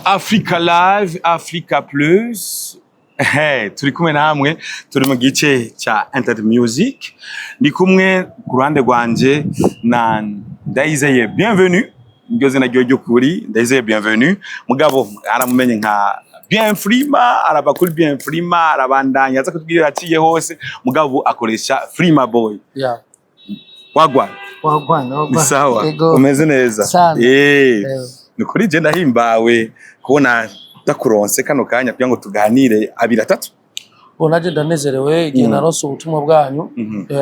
Africa Live, Africa Plus. Hey, turi kumwe namwe, turi mu gice ca Enter Music. Ndi kumwe ku ruhande rwanje na Ndayizeye Bienvenue, niryo zina ryo ry'ukuri, Ndayizeye Bienvenue. Mugabo aramumenye nka Bien Frima, arava kuri Bien Frima, arabandanya aza kutubwira yaciye hose, mugabo akoresha Frima Boy. Wagwan? Wagwan, Ni wagwan. sawa? Ego. Umeze neza? Sana. Ni kuri je ndahimbawe kubona ndakuronse kano kanya kugira ngo tuganire abiri atatu. Bo naje ndanezerewe igihe naronse ubutumwa bwanyu.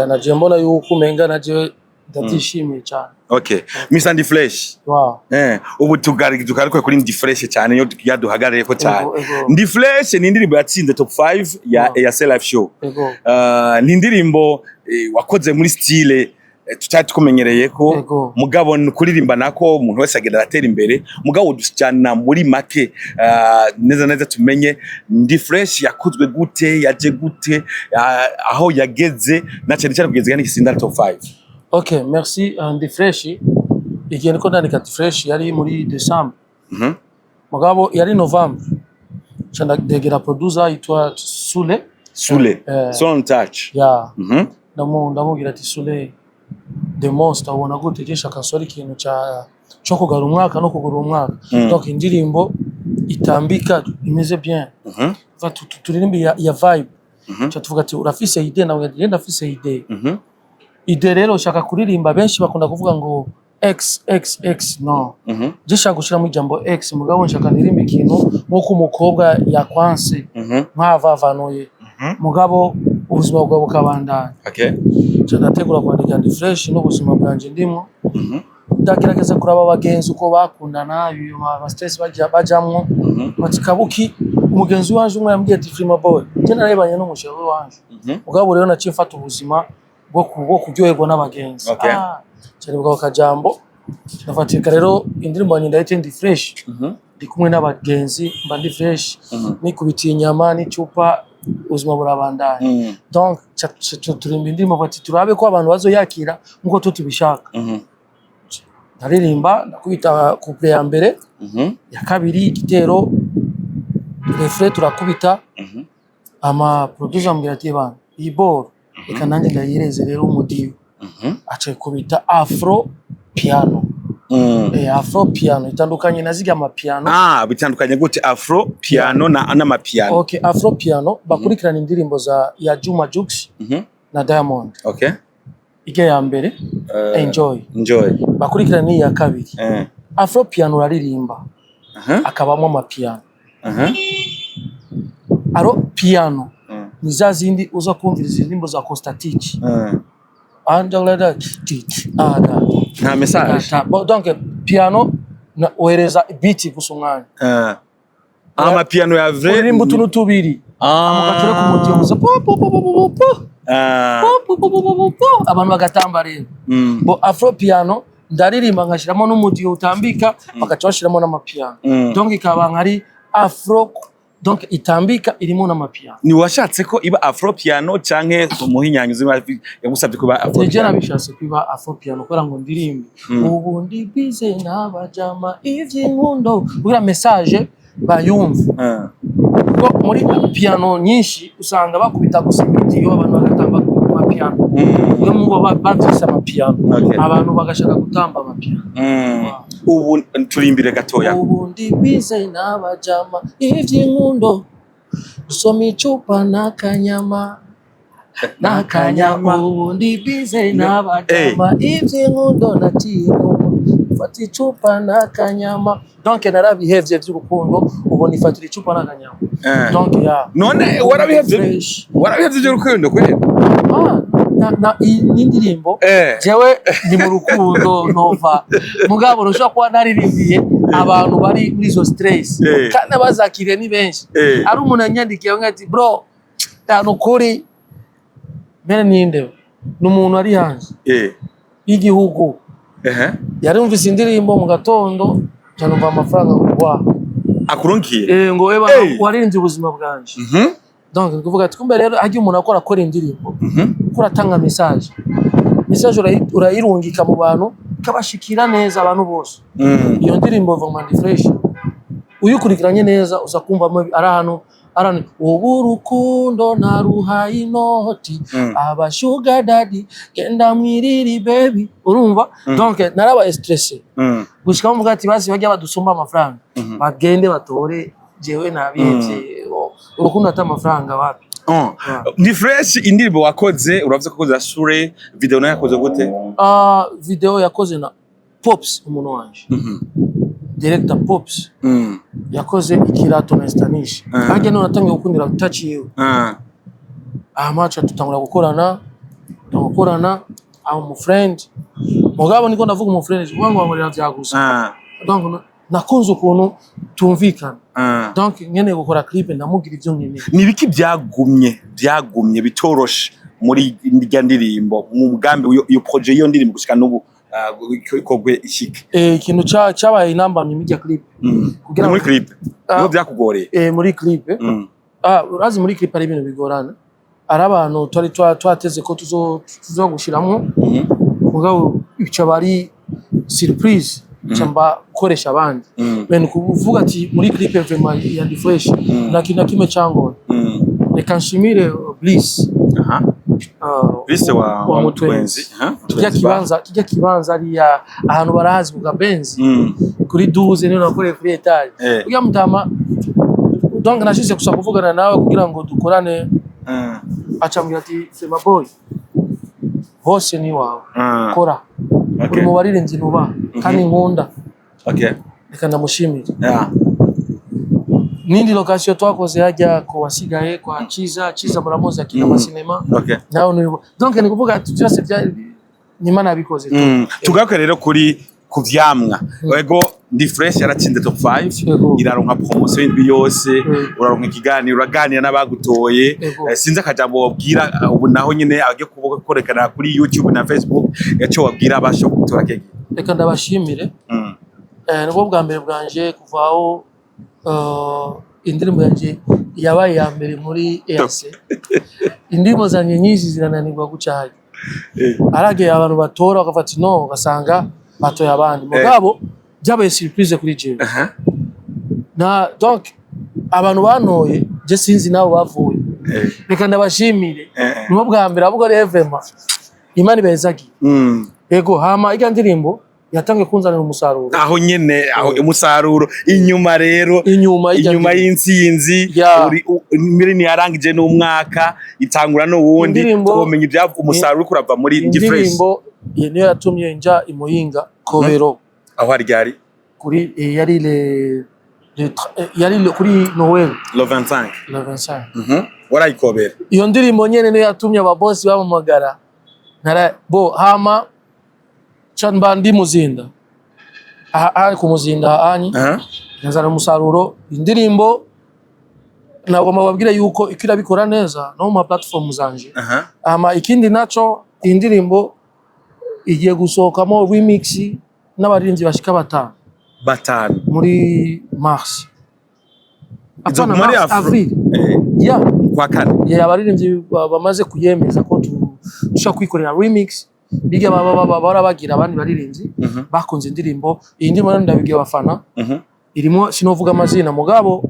Naje mbona yuko umenga naje ndabyishimiye cyane. Okay, Mr Ndi Fresh. Ubu tugaruke kuri Ndi Fresh cyane, yo yaduhagarariye ko cyane. Ego, ego. Ndi Fresh ni indirimbo yatsinze top 5 ya EAC Live Show. Ni indirimbo wakoze muri style tutari tukumenyereye ko, mugabo ni kuririmba nako umuntu wese agenda aratera imbere. Mugabo dushyana muri make, neza neza tumenye Ndi Fresh yakozwe gute, yaje gute, aho yageze, na cyane cyane kugeza n'igisinda top 5. Okay, merci. Ndi Fresh. Igihe niko ndandika Ndi Fresh yari muri December. Mugabo yari November. Ca ndegera producer yitwa Sule. Sule? Son Touch? Ya. Ndamubwira ati: "Sule the Monster, ubona gute je nshaka nsore ikintu ca cyo kugara umwaka no kugura umwaka?" Donc indirimbo itambika, imeze bien. Va turirimbe ya vibe. Ca tuvuga ati: "Urafise idée?" Nawe ati: "Ndafise idée." Idée rero ushaka kuririmba, benshi bakunda kuvuga ngo x x x, no. Je nshaka gushiramo ijambo x, mugabo nshaka ndirimba ikintu nk'uko umukobwa yakwanse, nk'avavanuye, mugabo ubuzima bwawe bukabandanya. Ca ndategura kwandika Ndi Fresh n'ubuzima bwanje ndimwo. Ndagerageza kuraba abagenzi uko bakundana, ama stress bajamwo. Bati: "Kabuki." Umugenzi wanje umwe yambwiye ati: "Frima Boy, je narebanye n'umushawe wanje." Mugabo rero naciye mfata ubuzima bwo kuryoherwa n'abagenzi. Ah, caribuka ako kajambo, ndafatika rero indirimbo yanjye ndayite Ndi Fresh. Ndi kumwe n'abagenzi, mba ndi fresh, nikubitiye inyama n'icupa, ubuzima burabandanya. Donc turimba indirimbo bati turabe ko abantu bazoyakira nkuko tu tubishaka. Ndaririmba, ndakubita couplet ya mbere, ya kabiri, igitero, refrain turakubita. Ama producer ambwira ati: "Bana, iyi boro reka nanjye ndayireze rero umudiho." Aca ikubita afro piano. Afro piano itandukanye na zirya amapiano. Ah, bitandukanye gute afro piano na n'amapiano? Okay, afro piano bakurikirana indirimbo za ya Juma Jux na Diamond. Ijya ya mbere, Enjoy. Enjoy. Bakurikirana n'iyi ya kabiri. Afro piano uraririmba, akabamo amapiano. Aro piano ni za zindi uza kumviriza indirimbo za Costatich. Anjalada tit ada. Nta message. Bon, donc piano na ohereza beat gusa umwanya. Amapiano ya vrai. Uririmba utuntu tubiri. Mugature ku mutiyo gusa, po po po po po po po po po po po po, abantu bagatamba rero. Bo afro piano ndaririmba nkashiramo n'umudiho utambika, bagaca bashiramo n'amapiano. Donc ikaba nkari afro, donc itambika irimo n'amapiano. Ni washatse ko iba afro piano canke umuhinyanyuzi yagusabye kuba afro Nije piano? Nabishatse kuba afro piano kubera ngo ndirimbe ubu ndi bize n'abajama ivy'inkundo, kugira message bayumve. Kuko muri piano nyinshi usanga bakubita gusa imidiyo, abantu bagatamba ku mapiano. Iyo mu bavyise amapiano, abantu bagashaka gutamba amapiano. Ubu turimbire gatoya. Ubu ndi bize n'abajama ivy'inkundo, dusoma icupa n'akanyama n'akanyama. Ubu ndi bize n'abajama ivy'inkundo, naciye inyuma fata icupa n'akanyama. Donc narabihevye vy'urukundo, ubu nifatira icupa n'akanyama. Donc ya. None warabihevye? Fresh. Warabihevye by'urukundo kweli? Ah, na iyi ni indirimbo. Jewe ndi mu rukundo nova, mugabo rushobora kuba naririmbiye abantu bari muri izo stress, kandi abazakiriye ni benshi. Ari umuntu yanyandikiye amwe ati: "Bro, nta nukuri mbere ninde?" Ni umuntu ari hanze y'igihugu. Yarumvise indirimbo mu gatondo, canumva amafaranga ngo wa Akurungiye? Ngo eba, waririmbye ubuzima bwanje. Donc ni kuvuga ati kumbe rero hajya umuntu akora indirimbo, kuko uratanga message, message urayirungika mu bantu, ikabashikira neza abantu bose. Iyo ndirimbo vraiment Ndi Fresh. Uyikurikiranye neza uza kumvamo ari ahantu ubu urukundo naruhaye inoti, aba sugar daddy genda mwiriri baby, urumva? Donc narabaye stressé gushika mvuga ati basi bajya badusumba amafaranga, bagende batore, jewe nabihevye. Urukundo ata amafaranga wapi. Oh. Yeah. Ni fresh indirimbo wakoze, uravuze ko wakoze Sure, video nayo yakoze gute? Ah, video yakoze na Pops, umuntu wanje, director Pops, yakoze ikirato na Stanish. Nanjye none natangiye gukundira touch yiwe. Amaca tutangura gukorana, gukorana aba umu friend, mugabo niko ndavuga umu friend kuvuga ngo wankorera vyagusa. Donc nakunze ukuntu tumvikana. Donc nkeneye gukora clip, ndamubwira ivyo nkeneye. Ni ibiki byagumye bitoroshe muri irya ndirimbo, mu mugambi iyo projet, iyo ndirimbo gushika n'ubu ikorwe ishike? Ikintu cabaye intambamyi muri clip kugira Muri clip Ah. niho byakugoreye? Muri clip. Ah, urazi muri clip ari ibintu bigorana, ari abantu twari twateze ko tuzo gushiramwo, mugabo ico bari surprise, ca mba gukoresha abandi. Mais kuvuga ati muri clip vraiment ya ndi fresh, nta kintu na kimwe cangora. Reka nshimire Bliss. Bliss wa wa wa Mutwenzi. Mutwenzi. Aha, Kijya Mutwenzi ba. kibanza, kijya kibanza ariya ahantu barahazi ku Kabenzi, kuri 12 niyo nakoreye kuri étage. Ujya mutama, donc nashize gusa kuvugana nawe kugira ngo dukorane, acambwira ati: "Fema boy, hose ni wawe, kora, uri mu baririmbyi nubaha kandi nkunda." Reka ndamushimire. Nindi location twakoze hajya ku wasigaye kwa Chiza. Chiza muramuzi, akina amasinema. Nawe ni donc ni kuvuga ati byose bya ni Imana yabikoze tu. Tugaruke rero kuri ku vyamwa. Ego, ndi fresh yaratsinze top 5, iraronka promotion y'indwi yose, uraronka ikiganiro, uraganira n'abagutoye. Sinzi akajambo wabwira ubu naho nyene agiye kukorekana kuri YouTube na Facebook, icyo wabwira abashobora gutora kegi. Reka ndabashimire. Nibwo bwa mbere bwanje kuva aho indirimbo yanje yabaye iya mbere muri EAC. Indirimbo zanje nyinshi zirananirwa guca hajya, haragiye abantu batora bagafata no ugasanga batoye abandi, mugabo byabaye surprise kuri jewe. Na donc abantu bantoye je sinzi nabo bavuye. Reka ndabashimire. Nibo bwa mbere ahubwo rero vraiment Imana ibezagiye. Ego, hama irya ndirimbo yatangiye kunzanira umusaruro. Aho nyene aho umusaruro inyuma rero, inyuma y'irya inyuma ndirimbo. y'intsinzi, uri mbere yarangije n'umwaka itangura n'uwundi, twomenya ibya umusaruro uriko urava muri Ndi Fresh. Indirimbo iyi niyo yatumye nja i Muyinga Kobero. Aho hari ryari? Kuri yari yari kuri Noël. Le 25. Le 25. Warayikobera. Iyo ndirimbo nyene niyo yatumye ababosi bampamagara nara bo, hama ca mba ndi Muzinda, aha aha ku Muzinda anyi nkazana umusaruro. Indirimbo nagomba babwire yuko iko irabikora neza no mu ma platform zanje. Hama ikindi naco, iyi ndirimbo igiye gusohokamo remix n'abaririmbyi bashika batanu. Batanu. Muri mars. Izo Apana, muri Mars, Avril. Ya. Kwa kane. Ya, abaririmbyi bamaze kuyemeza ko dushobora kwikorera remix, bijya bahora bagira abandi baririmbyi bakunze indirimbo. Iyi ndirimbo rero ndabibwiye abafana, irimo, sinovuga amazina, mugabo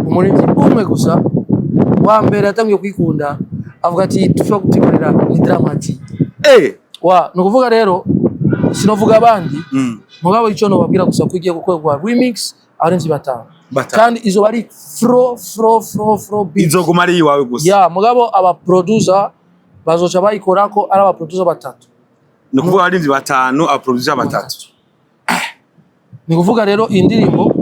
umuririmbyi umwe gusa wa mbere yatangiye kuyikunda avuga ati dushobora kutikorera ni Dramati. Wa ni ukuvuga rero sinovuga abandi, mugabo icyo nobabwira gusa ko igiye gukorwa remix abaririmbyi batanu. Batanu. Kandi izo bari fro fro fro fro beat. Izoguma ari iwawe gusa. Ya, mugabo aba producer bazoca bayikorako ari aba producer batatu. Ni ukuvuga abarinzi batanu, abaproducer batatu. Ni kuvuga rero iyi ndirimbo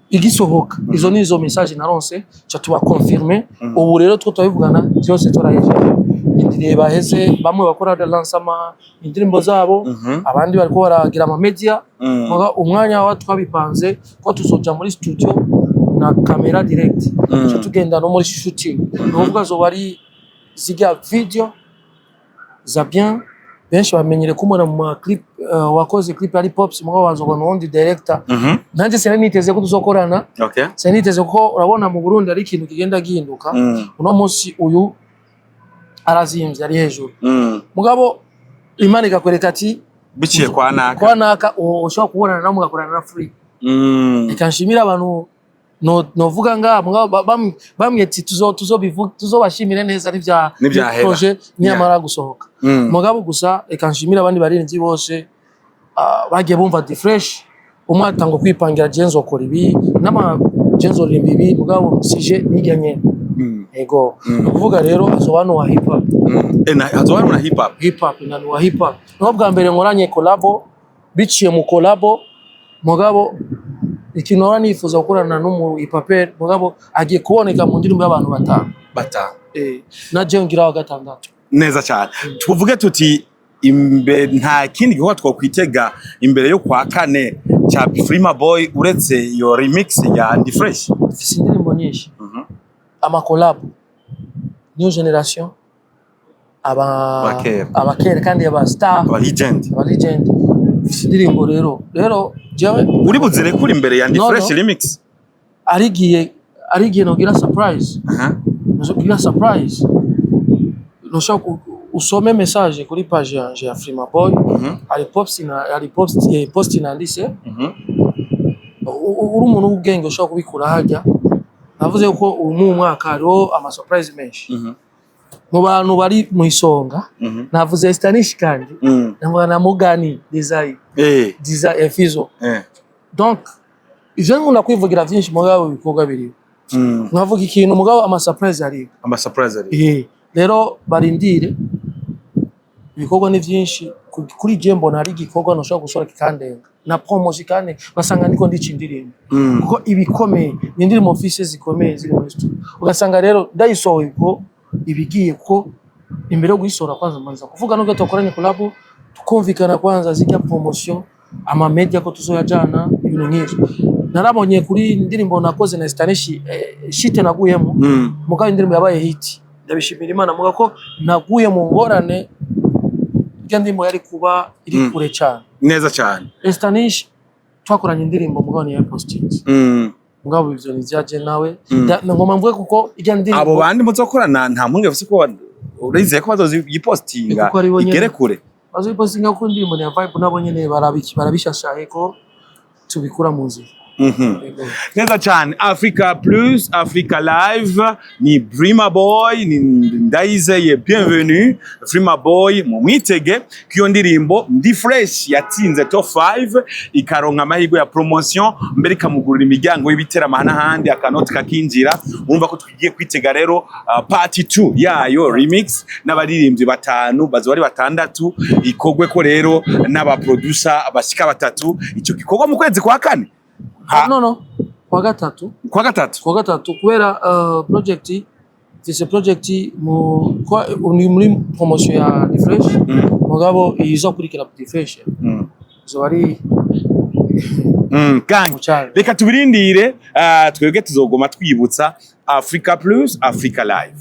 igisohoka, izo ni izo message naronse, ca tuba confirme. Ubu rero two turabivugana byose turahejeje, indiriye baheze, bamwe bakora lancement indirimbo zabo, abandi bariko baragira ama media. Muga umwanya wa twabipanze ko tuzoja muri studio na kamera direct, ca tugenda no muri shooting. Ni ukuvuga zoba ari zirya video za bien benshi bamenyere kumubona mu ma clip, wakoze clip ari Pops, mugabo bazobona uwundi director. Nanjye sinari niteze ko tuzokorana. Sinari niteze ko, urabona mu Burundi ari ikintu kigenda gihinduka. Uno munsi uyu arazimvye, ari hejuru, mugabo Imana ikakwereka ati biciye kwa naka. Kwa naka ushobora kubonana nawe mugakorana na free. Reka nshimire abantu. No novuga nga mugabo bamwe ati tuzobivuga, tuzobashimire neza n'ivya Nivyahera. projet niyamara gusohoka. Mugabo gusa reka nshimire abandi baririmbyi bose bagiye bumva The Fresh, umwe atanga kwipangira je nzokora ibi n'ama je nzoririmba ibi, mugabo sije nijya nyene. Ego, ni ukuvuga rero azoba wa hip hop. Eh, hazoba harimo na hip hop. Hip hop na wa hip hop niho bwa mbere nkoranye collabo, biciye mu collabo. Mugabo ikintu nahora nifuza gukorana n'umu hip hopper, mugabo agiye kuboneka mu ndirimbo y'abantu batanu. Batanu. Eh, na je ngira wa gatandatu. Neza cyane. Tuvuge tuti imbe nta kindi gikorwa twokwitega imbere yo kwa kane cya Frima Boy uretse iyo remix ya Ndi Fresh? Mfise indirimbo nyinshi, ama collabo, new generation, aba Abakera. abakera kandi aba star. Aba legend. Aba legend. Mfise indirimbo rero jewe Uri buzirekure imbere ya Ndi No, Fresh no. remix? Arigiye nogira surprise. Nogira surprise, noshobora usome message kuri page yanje ya Frima Boy. Hari post na hari post, post nanditse. Uri umuntu w'ubwenge ushobora kubikura harya. Navuze ko uyu mu mwaka hariho ama surprise menshi mu bantu bari mu isonga. Navuze Stanish kandi navuga na Mugani Desire. Desire Fizo. Donc ivyo nkunda kwivugira vyinshi, mugabo ibikorwa biriho. Nkavuga ikintu, mugabo ama surprise ariho. Ama surprise ari. Eh, rero barindire, ibikorwa ni vyinshi. Kuri je mbona hari igikorwa ntushobora gusohora kikandenga na promotion ikandenga, ugasanga ndiko ndica indirimbo, kuko ibikomeye ni indirimbo mfise zikomeye ziri muri studio, ugasanga rero ndayisohoye uko ibigiye, kuko imbere yo guyisohora kwanza mbanza kuvuga nubwo tukoranye collabo, tukumvikana kwanza zijya promotion, ama media ko tuzoyajana, ibintu nk'ivyo. Narabonye kuri indirimbo nakoze na Stanish, shite naguyemo, mugabo indirimbo yabaye hit, ndabishimira Imana. Muga ko naguye mu ngorane, irya ndirimbo yari kuba iri kure cyane. Neza cyane. Stanish twakoranye indirimbo, mugabo ni postinze. Mugabo ivyo ni vyaje nawe. Ngoma mvuge kuko irya ndirimbo Abo bandi muzokorana nta mpungenge ufise ko urizeye ko bazoyipostinga Kuko ari bo nyene. igere kure? Bazoyipostinga kuko indirimbo ni ya vibe, nabo nyene barabishashaye ko tubikura mu nzira. Yego. Neza cyane. Africa Plus, Africa Live, ni Brima Boy, ni Ndayizeye Bienvenue Frima Boy. Mu mwitege ko iyo ndirimbo Ndi Fresh yatsinze top 5, ikaronka amahirwe ya promotion, mbere ikamugurira imiryango y'ibiteramo n'ahandi, akanoti kakinjira. Urumva ko tugiye kwitega rero part 2 yayo remix n'abaririmbyi batanu, bazoba ari batandatu, ikorwe ko rero n'aba producer bashika batatu. Icyo gikorwa mu kwezi kwa kane. No, kwa gatatu. Kwa gatatu. Kwa gatatu, kubera project mfise project mu kwa, ni muri promotion ya The Fresh, mugabo izokurikira The Fresh izoba ari Gang. Mucane. Reka tubirindire, twebwe tuzogoma twibutsa Africa Plus, Africa Live.